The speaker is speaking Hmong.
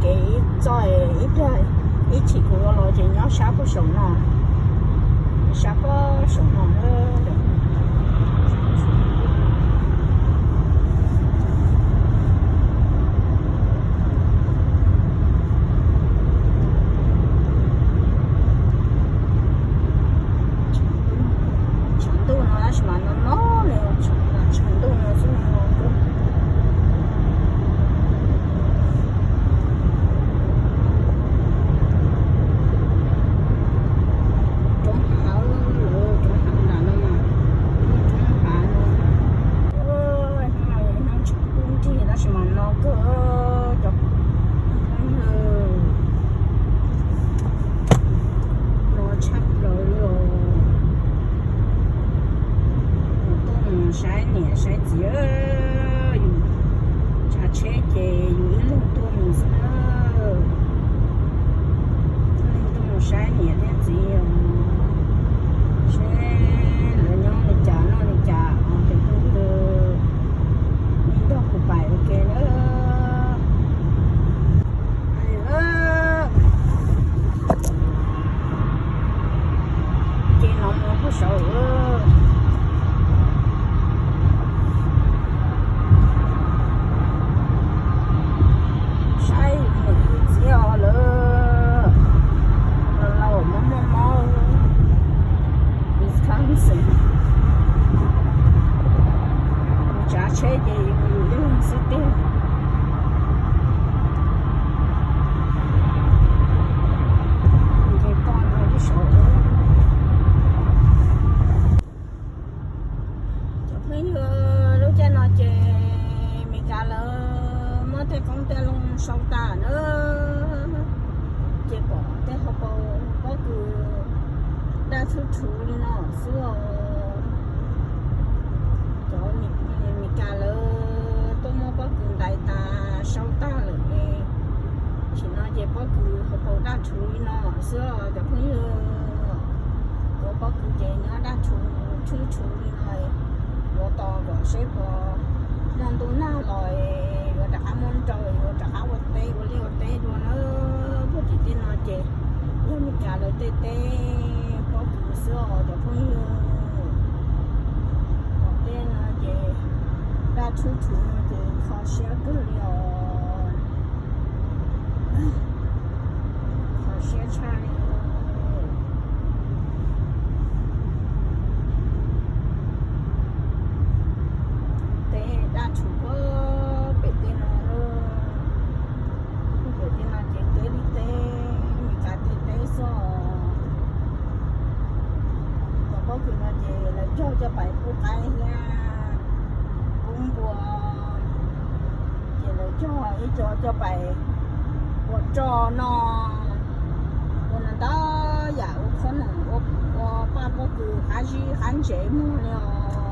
Kev txog ib pliag ib chim kuv yuav los ces nyob sab puag saum no, sab puag saum no na. Tshav ntuj no tab sis mas no no li, tshav ntuj no xwb no. Roob hav, roob hav nram no mas, roob hav no. Hnub no yog ib hnub tsaus ntuj nrig tab sis mas no kawg cov phooj ywg, no tshaj plaws li os. Kuv tuaj mus saib niam saib txiv, yus tsav tsheb ces yus ib leeg tuaj mus xwb na. Ib leeg tuaj mus saib niam thiab txiv os, seb lawv nyob li cas noj li cas os cov phooj ywg. Nej nrog kuv pais ua ke na. Ces no mus puag saud. Saib niam txiv os lawv, laus laus mob mob mob, Wisconsin. Kuv tsav tsheb ces yus ib leeg xwb tiag. Nce toj no ib saud. Cov phooj ywg, lub caij no ces Meskas lawv muab tej qoob tej loo sau tas na, ces pom tej hauv paus pob kws daj thuv thuv li no xwb os. Cov Meskas lawv tuaj muab pob kws ntais tas sau tag lawm ne. Tam sim no ces pob kws hauv paus daj thuv li no xwb os cov phooj ywg. Cov pob kws ces nyob daj thuv thuv thuv li no, yuav tos kom seb puas muaj ntuj nag los yuav rov qab muab nrau, yuav rov qab ua teb ua liaj ua teb dua na. Puag tim tej no ces yog Meskas lawv tej teb pob kws xwb os cov phooj ywg. Tom tej no ces daj thuv thuv no ces kho siab kawg li os. Kho siab tshaj li. Teb daj thuv puag pem tej no, puag pem tej no ces teb li teb, Meskas tej teb xwb. Cov pob kws no ces lawv cog coj pais pub qaib thiab pub npua, ces lawv cog ib co coj pais ua roj noj, ua ntau yam, ua khob noom, ua paj pob kws qab zib qab ntsev muag li os.